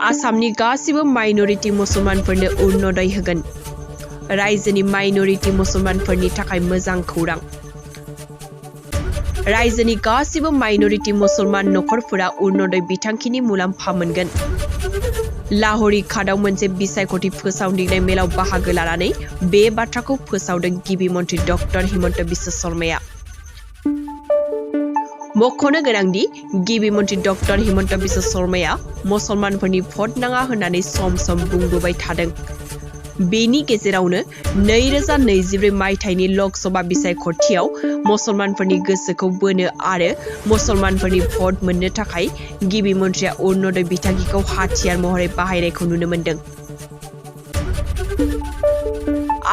आसामनि गासिबो माइनरिटि मुसलमानफोरनो अरुणोदय होगोन। रायजोनि माइनरिटि मुसलमानफोरनि थाखाय मोजां खौरां। रायजोनि गासिबो माइनरिटि मुसलमान नखरफोरा अरुणोदय बिथांखिनि मुलाम्फा मोनगोन। लाहौरी घाटआव मोनसे बिसायख'थि फोसावदिंनाय मेलाव बाहागो लानानै बे बाथ्राखौ फोसावदों गिबि मन्थ्रि डक्टर हिमन्त बिश्व शर्माया। मख'नो गोनांदि गिबि मन्थ्रि डक्टर हिमन्त बिश्व शर्माया मुसलमानफोरनि भट नाङा होननानै सम सम बुंबोबाय थादों। बेनि गेजेरावनो 2024 मायथाइनि लकसभा बिसायख'थियाव मुसलमानफोरनि गोसोखौ बोनो आरो मुसलमानफोरनि भट मोननो थाखाय गिबि मन्थ्रिया अरुणोदय बिथांखिखौ हाथियार महरै बाहायनायखौ नुनो मोन्दों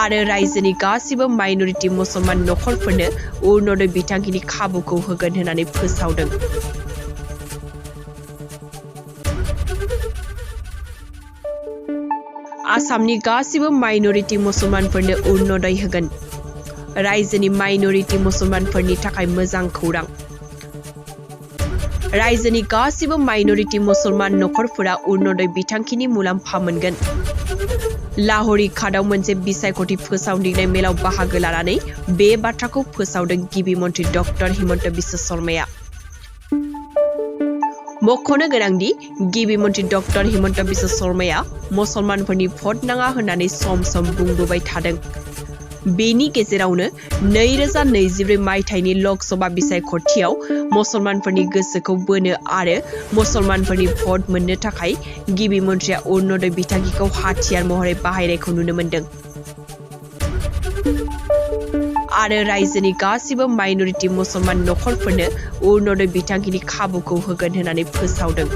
आरो रायजोनि गासिबो माइनरिटि मुसलमान नखरफोरनो अरुणोदय बिथांखिनि खाबुखौ होगोन होननानै फोसावदों। आसामनि गासिबो माइनरिटि मुसलमानफोरनो अरुणोदय होगोन। रायजोनि माइनरिटि मुसलमानफोरनि थाखाय मोजां खौरां। रायजोनि गासिबो माइनरिटि मुसलमान नखरफोरा अरुणोदय बिथांखिनि मुलाम्फा मोनगोन। लाहौरी घाटआव मोनसे बिसायख'थि फोसावदिंनाय मेलाव बाहागो लानानै बे बाथ्राखौ फोसावदों गिबि मन्थ्रि डक्टर हिमन्त बिश्व शर्माया। मख'नो गोनांदि गिबि मन्थ्रि डक्टर हिमन्त बिश्व शर्माया मुसलमानफोरनि भट नाङा होननानै सम सम बुंबोबाय थादों। बेनि गेजेरावनो 2024 मायथाइनि लकसभा बिसायख'थियाव मुसलमानफोरनि गोसोखौ बोनो आरो मुसलमानफोरनि भट मोननो थाखाय गिबि मन्थ्रिया अरुणोदय बिथांखिखौ हाथियार महरै बाहायनायखौ नुनो मोन्दों आरो रायजोनि गासिबो माइनरिटि मुसलमान नखरफोरनो अरुणोदय बिथांखिनि खाबुखौ होगोन होननानै फोसावदों।